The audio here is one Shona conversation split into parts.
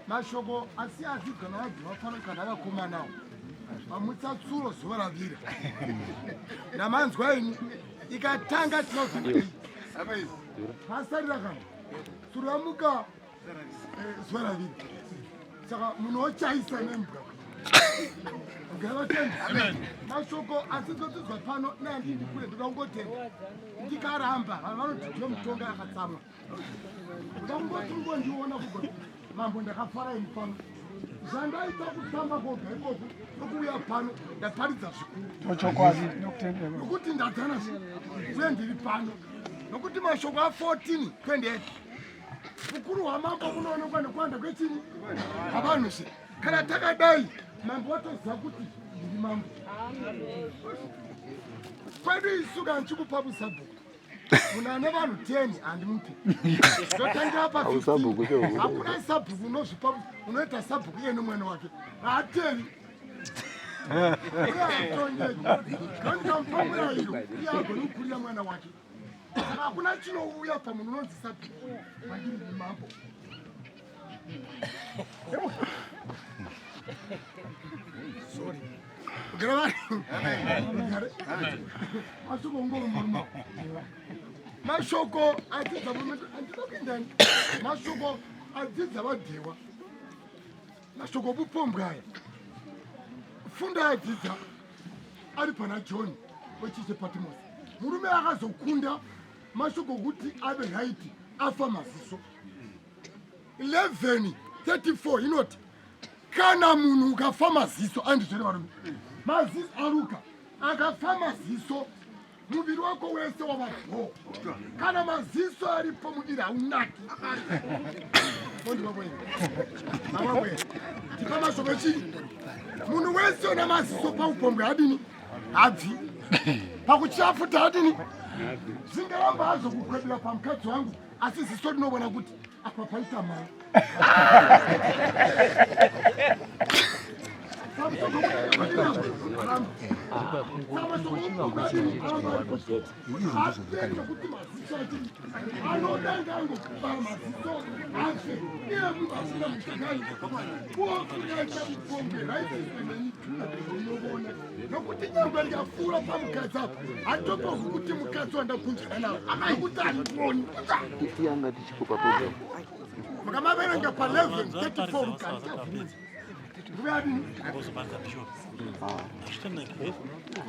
Mashoko asi adzidzwa navabvi vafano kana vakomanawo vamutsa tsuro zuva ravira namanzwa ini ikatanga tinozvii pasarira kana tsuro yamuka eh, zuva ravira saka munhu ochaisa nembwa vatenda mashoko asi dzodzidzwa pano neandindi kure ndoda kungotenda ndikaramba vanhu vanoti ndiyo mutonga akatsamwa Ndangoti ungondiona kugoti mambo ndakafara ini pano zvandaita kutamba koga ikoko nokuuya pano ndaparidza zvikuru chokwadi nokuti ndadzana uye ndiri pano nokuti mashoko a 14 28 ukuru hwamambo kunoonekwa nekuwanda kwechini avanhu zve kana takadai mambo watoziva kuti ndiri mambo kwedu isu kana chikupa busabhuku munhu ane vanhu 10 handimupi ndotangira pa 15 hakuna sabhuku unozvipa unoita sabhuku iye nemwana wake haatevi uye murayiro iye agoni kukurira mwana wake saka hakuna chinouya pamunhu unonzi sabhuku mandiri mambo Sorry. Mashoko adzidza andida kuendani mashoko adzidza vadhewa mashoko obupombwe aya fundo adzidza ari pana John wechiche Patmos murume akazokunda mashoko okuti ave raiti afa maziso 1134 inoti kana munhu ukafa maziso andizvere varume maziso aruka akafa maziso muviri wako wese wava bho kana maziso aripo muviri haunaki tipa mashoko echii munhu wese una maziso paupombwe adini habvi pakuchiya futi adini zvingaramba hazvo kukwebera pamukadzi wangu asi ziso rinovona kuti apa paita mari nokuti nyangwe ndikapfuura pamukadzi apa hatopohwi kuti mukadzi wandakunzana nawo nokuti handioni makamaverenga pa 11 34 mukadzi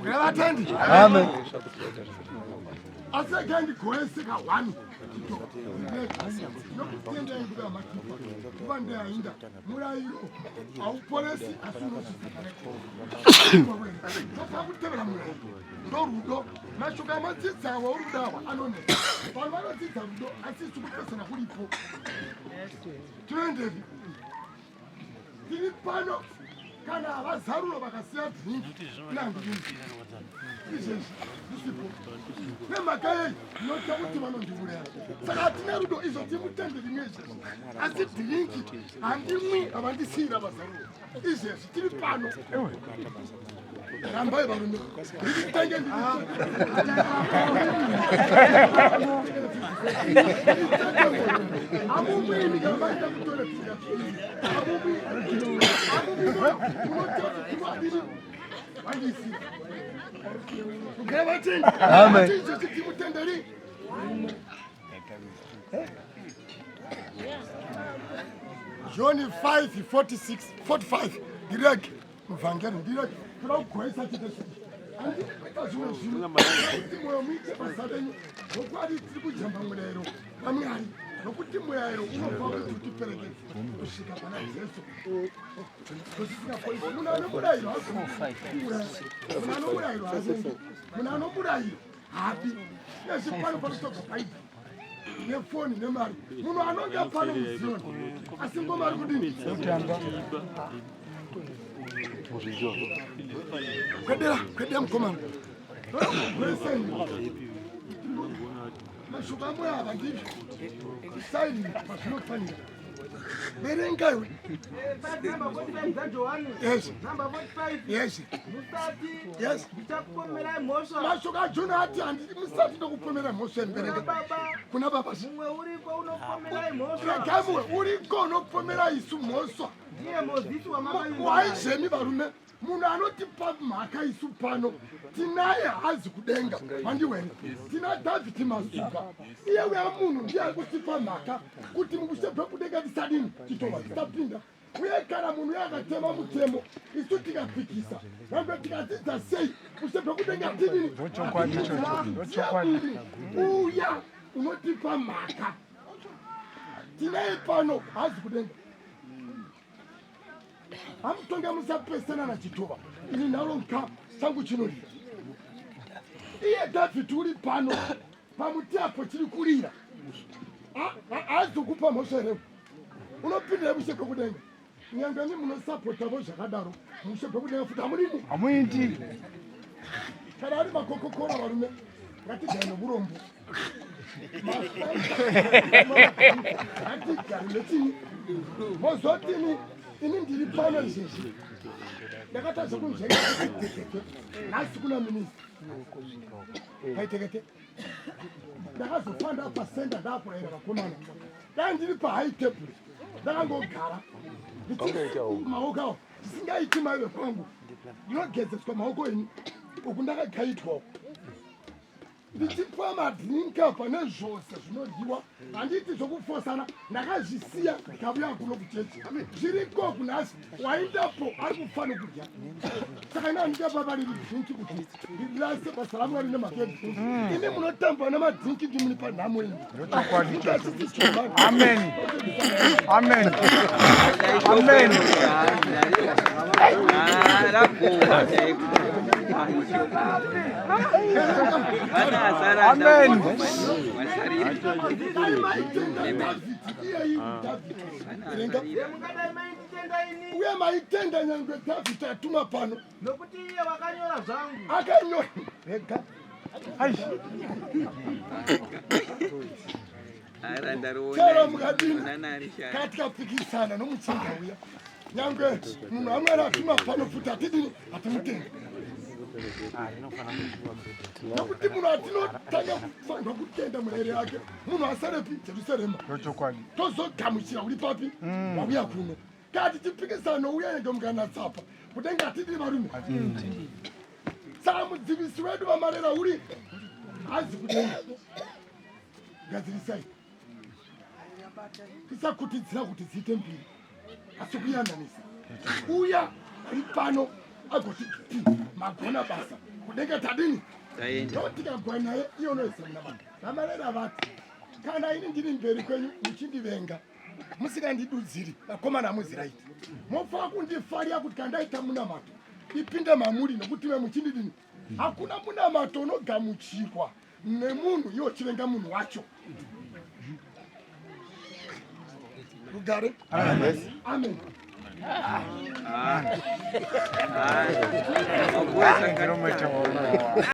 Vatendi. Amen. Asi regai ndigoese ka one nokutenda nguva yamatipa nguva ndeyainda murayiro hauporesi asi unosvitsa kutevera murayiro ndorudo mashoko amadzidza awa orudo awa anonetsa vanhu vanodzidza rudo asi isu kupesana kuripo tinoendepi tiri pano kana havazaruro vakasiya drink izvezvi ndisipo nemhaka yei ndinotya kuti vanondiuraya saka hatina rudo izvo timutende rimwe izvezvi asi dhirinki handimwi havandisiira vazaruro izvezvi tiri pano rambai varume nditenge amumwini kamaita kutore Amen. John 5 46 45 ndirege muvhangeri ndirege toda kugoesa chete chete handidi kuita zvimwe zvinhu kuti mwoyo muite basa renyu zvokwadi tiri kujamba murayiro wamwari nokuti murayiro unofa kuti utiperekedze kusvika pana jesu munhu anomurayiro munhu anomurayiro havengi munhu anomurayiro hapi nezvi pano panotobva bhaibheri nefoni nemari munhu anonge pano muzioni asi ngoma ari kudini kwedera kwedera mukomana mashoko amwe ava ndizvo saini pazvinofanira. Verenga iwe. Yes. Yes. Yes. Mashoko aJona ati handidi musati ndokupomera mhosva emberenge. Kuna baba. Mumwe uriko unopomera mhosva. Regai mumwe uriko unopomera isu mhosva. Ndiye Mozisi wamakaimba. Waizvemi varume. Munhu anotipa mhaka isu pano tinaye hazi kudenga mandiwene tina Dhavhidhi Masuka iye uya munhu ndiye ari kutipa mhaka kuti mubushe bwekudenga tisadini chitova tisapinda uye kana munhu uye akatema mutemo isu tikapikisa nyangwe tikadzidza sei bushe bwekudenga tidini uya unotipa mhaka tinaye pano hazi kudenga Hamutonge musapesana nachitova ini nharo nka changu chinorira. Iye David uri pano pamuti apo chiri kurira. Haazokupa mhosva here? Unopindira mushe kwekudenga. Nyangwe imi munosapotavo zvakadaro mushe kwekudenga futi hamurimo. Hamuindi. Kana ari makokokora varume ngatigare nourombo. Ngatigare nechii? Mozotini ini ndiri pano izvezvi ndakatadza kunzvenga tekete nhasi kuna minista kaitekete ndakazofanda pasenda ndakurayira vakomana dai ndiri pahigh table ndakangogara maoko awo tisingaiti mai vekwangu ndinogezeswa maoko ini uku ndakagaitwawo ndichipiwa madrink apa nezvose zvinodyiwa handiti zvokufosana ndakazvisiya ndikavuya kuno kuchechi zviriko kunhasi waindapo ari kufa nokudya saka ina handingapa variri drinki kuti ndirase basa ramwari nemhaka yedrinki mm. imi munotamba nemadrinki ndimuri panhamo imi amen amen amen Amen. Uye maitenda nyangwe Dhavhidhi atuma pano. Nokuti iye wakanyora zvangu. Akanyora. Rega. Chero mukadini kana tikapikisana nomuchinda uya nyangwe munhu amwari atuma pano futi hatidini hatimutenda nokuti munhu atinotanga kufanirwa kutenda murere yake munhu asarepi jerusarema tozogamuchira uri papi mm. wauya kuno kana tichipikisana nouya nenge mukanatsapa kudenga hatidii varume saka mudzivisi wedu vamarera uri hazi kudenga gadzirisai tisakutidzira kuti dziite mbiri asi kuyananisa uya ari pano agoti magona basa kudenga tadini ndotikagwa naye iye unoisa munamata vamarera vati kana ini ndiri mberi kwenyu muchindivenga musingandidudziri vakomana hamuziraiti mofanira kundifarira kuti kana ndaita munamato ipinde mamuri nokuti ve muchindidini hakuna munamato unogamuchirwa nemunhu iwo chivenga munhu wacho rugare amen ah. Ah.